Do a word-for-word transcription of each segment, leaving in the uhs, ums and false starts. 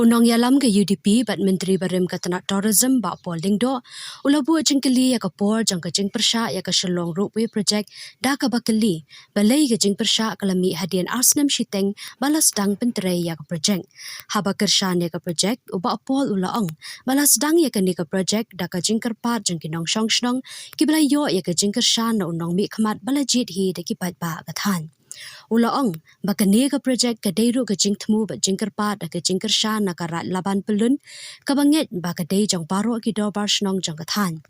U nongïalam ka U D P bad Myntri barim ka tnat Tourism, Bah Paul Lyngdoh, u la buh jingkylli ïa ka por jong ka jingpyrshah ïa ka Shillong Ropeway Project da kaba kylli balei ka jingpyrshah ka la mih hadien ar snem shiteng ba la sdang pyntrei ïa ka project. Haba kyrshan ïa ka project, u Bah Paul u la ong ba la sdang ïa kane ka project da ka jingkyrpad jong ki nongshong shnong kiba la ïoh ïa ka jingkyrshan na u nongmihkhmat ba la jied hi da ki paidbah ka thaiñ. U la ong ba kane ka project ka dei ruh ka jingthmu bad jingkyrpad da ka jingkyrshan na ka Raid Laban Pyllun, kaba ngeit ba ka dei jong baroh ki dorbar shnong jong ka thaiñ.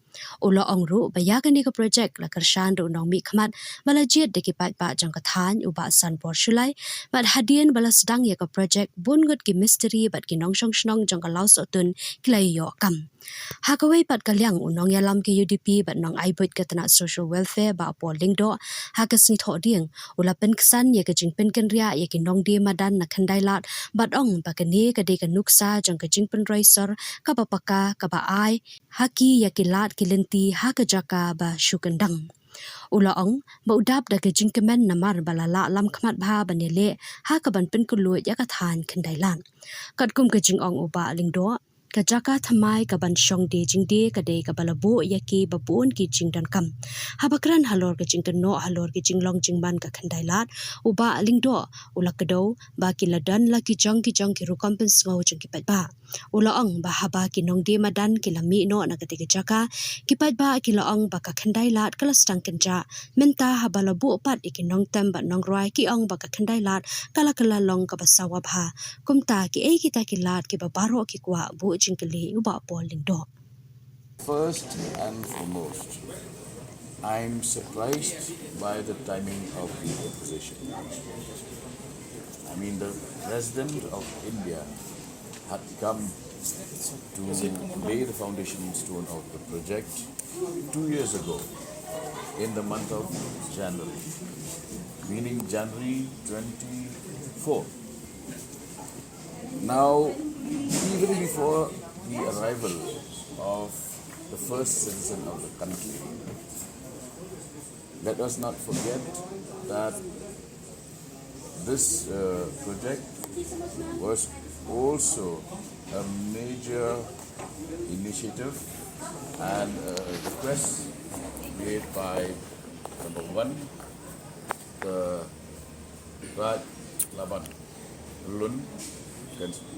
U la ong ruh ba ïa kane ka project la kyrshan da u nongmihkhmat ba la jied da ki paidbah jong ka thaiñ, u Bah Sanbor Shullai, bad hadien ba la sdang ïa ka project, bun ngut ki mistri bad ki nongshong shnong jong ka Lawsohtun ki la ïoh kam. Ha kawei pat ka liang, u nongïalam ka U D P bad nongai buit ka tnat Social Welfare, Bah Paul Lyngdoh, ha ka sngi Thohdieng u la pynksan ïa ka jingpynkynriah ïa ki nongdie madan na Khyndailad bad ong ba kane ka dei ka nuksa jong ka jingpynroi sor kaba paka kaba ai ha ki ïa ki lad ki lynti ha ka jaka ba shu kyndang. U la ong ba u dap da ka jingkmen namar ba la lah lamkhmat bha ban ïaleh ha kaban pynkhlaiñ ïa ka thaiñ Khyndailad. Katkum ka jingong u Bah Lyngdoh, ka jaka thymmai kaban shong die jingdie ka dei kaba la buh ïa kiba bun ki jingdonkam. Haba kren halor ka jingkynnoh halor ka jinglong jingman ka Khyndailad, u Bah Lyngdoh u la kdew ba ki la don la ki jong ki jong ki rukom pynsngew jong ki paidbah. U la ong ba haba ki nongdie madan ki la mih noh na katei ka jaka, ki paidbah ki la ong ba ka Khyndailad ka la sdang kynjah. Mynta haba la buh pat ïa ki nongtem bad nongrwai, ki ong ba ka Khyndailad ka la kylla long kaba sawa bha. Kumta kiei kita ki lad kiba baroh ki kwah? Buh jingkylli u Bah Paul Lyngdoh. First and foremost, I'm surprised by the timing of the opposition. I mean, the President of India had come to lay the foundation stone of the project two years ago in the month of January, meaning January twenty-four. Now, even before the arrival of the first citizen of the country, let us not forget that this uh, project was also a major initiative and a request made by, number one, the Raid Laban Pyllun,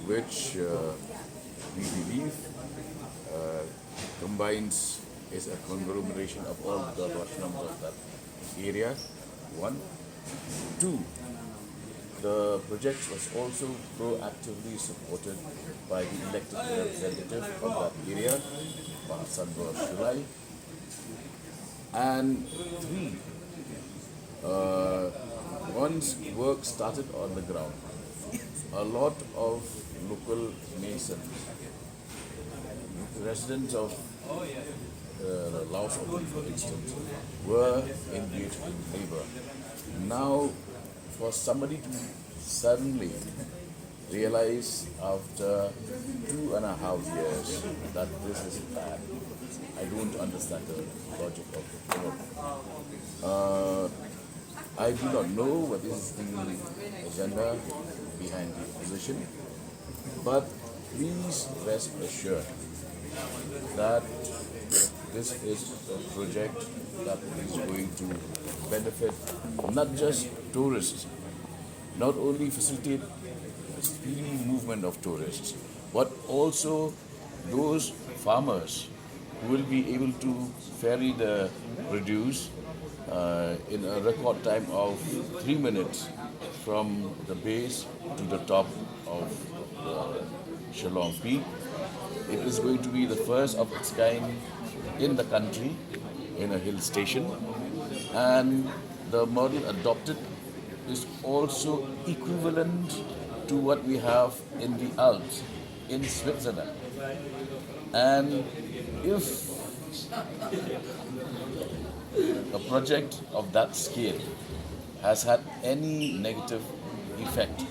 which uh, we believe uh, combines, is a conglomeration of all the Dorbar Shnong of that area, one. Two, the project was also proactively supported by the elected representative of that area, Bah Sanbor Shullai. And three, uh, once work started on the ground, a lot of local masons, residents of uh, Lawsohtun, for instance, were engaged in labor. Now, for somebody to suddenly realize after two and a half years that this is bad, I don't understand the logic of it. Uh, I do not know what is the agenda behind the opposition, but please rest assured that this is a project that is going to benefit not just tourists, not only facilitate the speedy movement of tourists, but also those farmers who will be able to ferry the produce uh, in a record time of three minutes from the base to the top of the Shillong Peak. It is going to be the first of its kind in the country in a hill station, and the model adopted is also equivalent to what we have in the Alps in Switzerland. And if a project of that scale has had any negative effect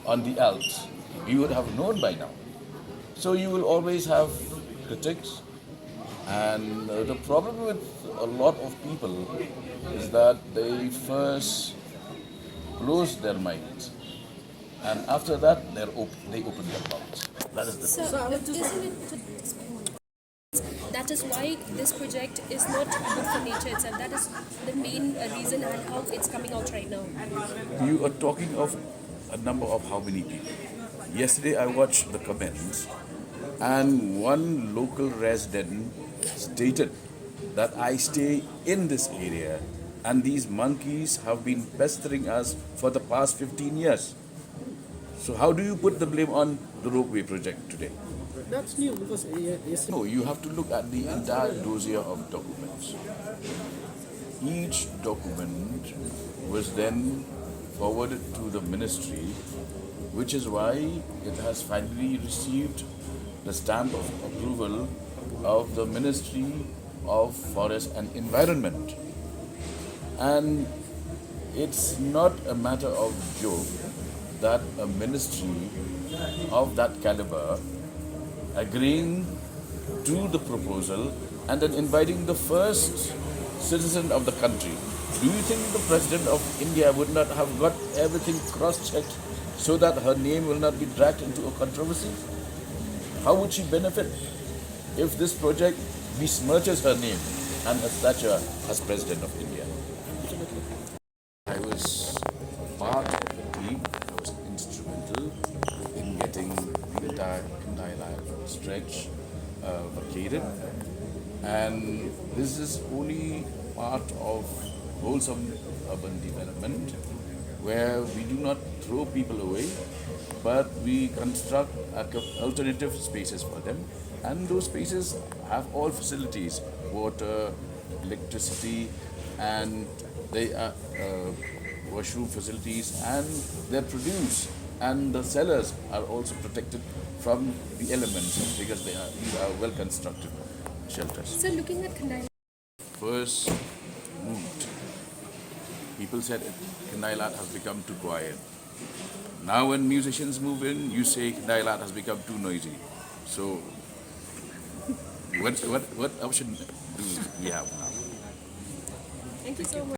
on the Alps, you would have known by now. So you will always have critics. And uh, the problem with a lot of people is that they first close their minds And after that, they're op- they open their mouths. That is the So, isn't it, that is why this project is not good for nature itself. That is the main uh, reason and how it's coming out right now. You are talking of a number of how many people? Yesterday I watched the comments, and one local resident stated that I stay in this area, and these monkeys have been pestering us for the past fifteen years. So how do you put the blame on the ropeway project today? That's new because uh, yes, No, you have to look at the entire dossier of documents. Each document was then forwarded to the ministry, which is why it has finally received the stamp of approval of the Ministry of Forest and Environment. And it's not a matter of joke that a ministry of that caliber agreeing to the proposal and then inviting the first citizen of the country. Do you think the president of India would not have got everything cross checked so that her name will not be dragged into a controversy? How would she benefit if this project besmirches her name and her stature as president of India? I was part of the team that was instrumental in getting the entire Khyndai Lat stretch uh, vacated. And this is only part of wholesome urban development where we do not throw people away, but we construct alternative spaces for them. And those spaces have all facilities, water, electricity, and they are uh, washroom facilities, and their produce and the sellers are also protected from the elements because they are, these are well constructed shelters. So, looking at Khyndai First moot, people said Khyndai Lat has become too quiet. Now when musicians move in, you say Khyndai Lat has become too noisy. So what, what, what option do we have now? Thank you so much.